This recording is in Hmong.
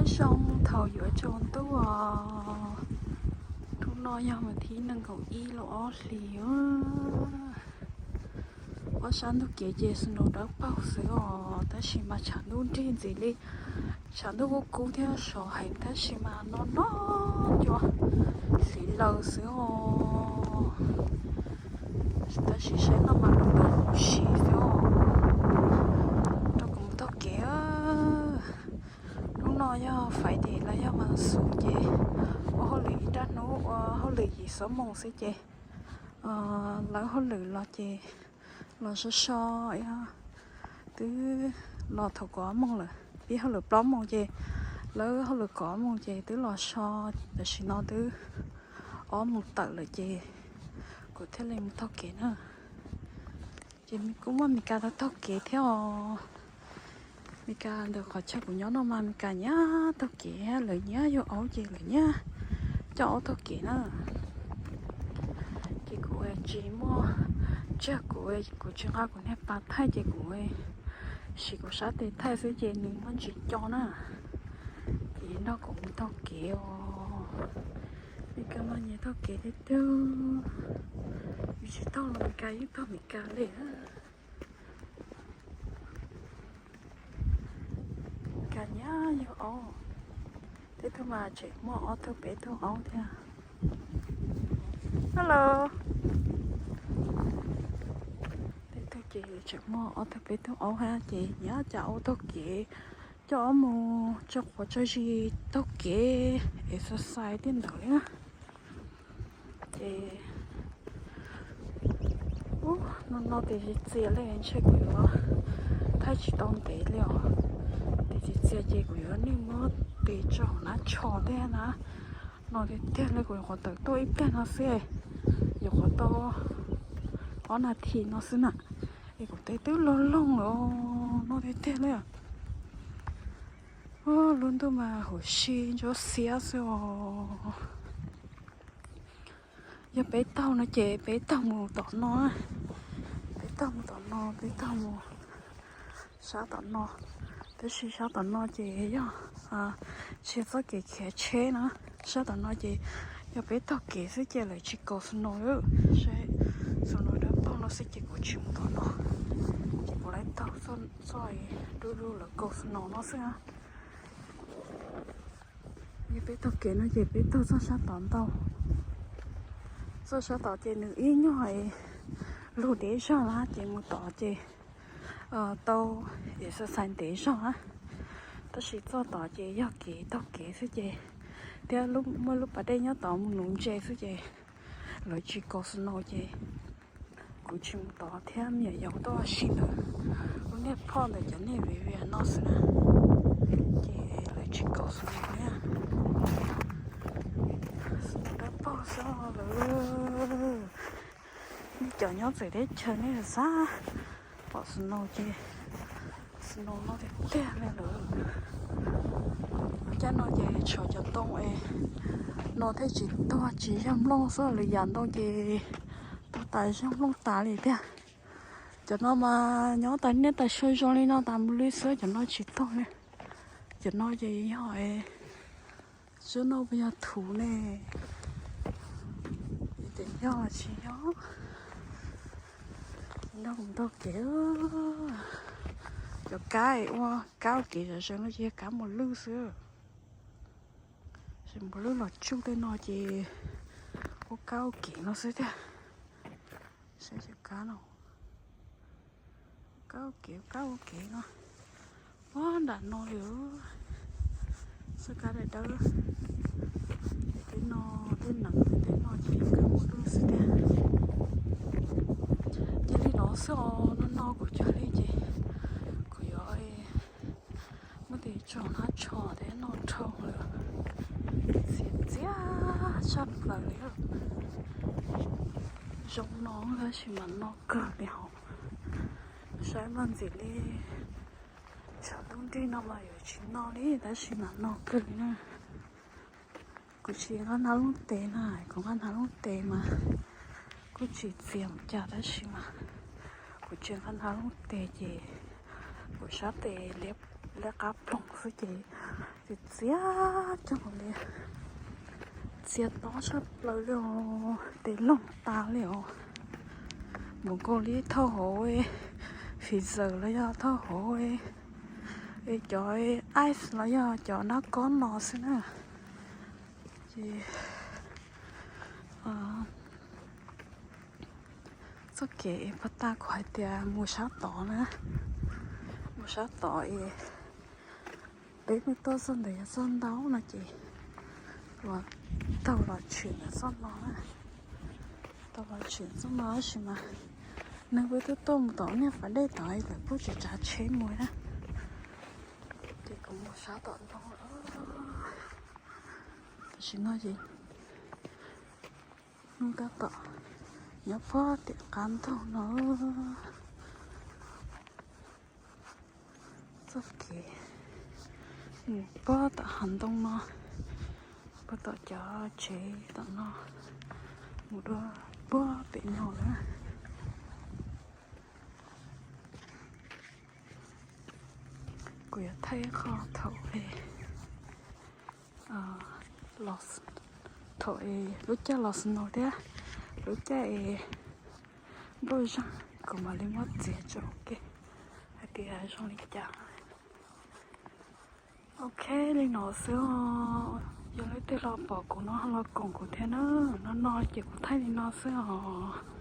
Nyob zoo thaum yuav tsaus ntuj os. Hnub no yog mas thib nees nkaum ib lub ob hlis. Ob sab ntug kev ces snow dawb paug xwb os, tab sis mas tshav ntuj nrig ntxiv li. Tshav ntuj kuj kub thiab sov heev tab sis mas no no cua hliv laws xwb os. Tab sis saib no mas kuv tus huv si xwb os. Rau kuv mus taug kev. Hnub no yog Friday los yog mas xus ces ua hauj lwm ib nrab hnub, ua hauj lwm yim xuab moos xwb ces lawv hauj lwm los ces los so so, twb los thaum kaum ob moos lawm, pib hauj lwm plaub moos ces lawv hauj lwm kaum ob moos ces twb los so, tam sim no twb ob moos tawm lawm ces kuv thiaj li mus taug kev na. Ces kuj muaj Meskas taug kev thiab os. Meskas ntawm qhov chaw kuv nyob no mas Meskas nyiam taug kev, lawv nyiam yug aub ces lawv nyiam coj aub taug kev na. Ces kuv tsis muaj, tsam kuv, kuv tsis nqa kuv niag pas thaij ces kuv siv kuv sab tes thaij xwb ces nws muaj ntsis co na. Ces nrog kuv mus taug kev os. Meskas mas nyiam taug kev tiag tiag. Yus tsis taug los Meskas yeej taug Meskas li. Meskas nyiam yug aub. Tej tug mas tseem muaj ob tug peb tug aub thiab. Hello. Tej tug ces tseem muaj ob tug peb tug aub thiab ces nyiam coj aub taug kev, coj aub mus tso quav tso zis taug kev exercise tej ntawd li na. Ces no no tes txias txias li ntshe kuv yuav thaij tsis tau ntev li os. Tes txias txias ces kuv yuav niaj muab tes tso hauv nab tsho thiab na. No tiag tiag li kuv nyuam qhuav tawm tuaj ib pliag no xwb, nyuam qhuav tau ob nas this no xwb na, es kuv tes twb loog loog lawm no tiag tiag li. Lub ntuj mas huv si ntsuab xiab xwb os. Yog peb taug no ces peb taug mus tom no, peb taug mus tom no, peb taug mus sab tom no. Tab sis sab tom no ces yog tsis txoj kev khiav tsheb na. Sab tom no ces yog peb taug kev xwb ces lawv tsis kaus snow lawm. Saib snow dawb paug no xwb ces kuv tsis mus tom no. Ces kuv lawv taug txoj du lug lawv kaus snow no xwb. Yog peb taug kev no ces peb taug txoj sab tod ntau. Txoj sab tod ces nws ib nyuag lug dev zog na ces mus tod ces tau exercise ntev zog na. Tab sis txoj tod ces yog kev taug kev xwb ces thiab muaj lub pas dej nyob tod mus nuv ntses xwb ces lawv tsis kaus snow ces kuv tsis mus tod thiab me nyuam yaus tuaj ua si ntawd. Lub niag phoj ntawm cov niag viv vias no xwb na, ces lawv tsis kaus snow thiab. Snow dawb paug xwb lawm. Nej cov nyob txawv teb chaws nej xav pom snow ces snow no tiag tiag li lawm. Caj no ces tshuav cov ntoo es no thiaj tsis tuag tsis yog nplooj xwb, lwm yam ntoo ces tuag tas zog nplooj tas li tiag. Cov no mas nyob tas niaj tas sua zoo li no tas mus li xwb, cov no tsis tuag li. Cov no ces yog tsuab no puas yog thuv ne, ces yog los tsis yog. Nrog kuv taug kev, cov kab ua kab ua kev zom zaws no ces yog kab mus lwj xwb. Mus lwj los tsuj tej no ces ua kab ua kev no xwb tiag. Saib cov kab no, kab ua kev kab ua kev no. Ua nram no li, xwb kab dawb dawb. Tej no, tej nees tej no ces kab mus lwj xwb tiag. Cia li no xwb os, no no kuv cog li ces kuv yuav muab tes tso hnab tsho thiab noj dhau lawm. Txias txias tshaj plaws li. Zoo no tab sis mas no kawg li hauv. Saib mas ntxim li tshav ntuj nrig no mas yuav tsis no li tab sis mas no kawg li na. Kuv tsis nqa hnab looj tes na, kuv nqa hnab looj tes mas kuj tsis txias mus cas tab sis mas kuv tsis nqa hnab looj tes ces kuv sab tes liab qab ploog xwb ces Txias txias coob npaum li, txias tob tshaj plaws li os, tes looj tas li os. Npaum nkaus li thauj hauv freezer los yog thauj hauv cov ice los yog cov nab kob no xwb na. Ces txoj kev es puag ta kuv hais tias mus sab tod na, mus sab tod es peb mus tuaj txoj ntawd yog txoj ntau no ces taug los tshwm ntawm txoj no, taug los tshwm txoj no tab sis mas neeg peb twb tuaj mus tom niag pas dej tod es lawv kuj tsis tsav tsheb mus na. Ces kuv mus sab tom ntoo lawm. Tam sim no ces hnub tab tom nyob puag tim qab ntug no. Txoj kev mus puag tom hav ntoo no, puag tom cov tsev tom no, mus dua puag pem no lawm. Kuv yuav thaij qhov thaum es, thaum es lub caij los snow thiab lub caij es nplooj zeeg, kuv mam li muab txiav tso ua ke hais tias zoo li cas. Ok, li no xwb os. Yog leej twg los pom kuv no los koom kuv thiab na. No no ces kuv thaij li no xwb os.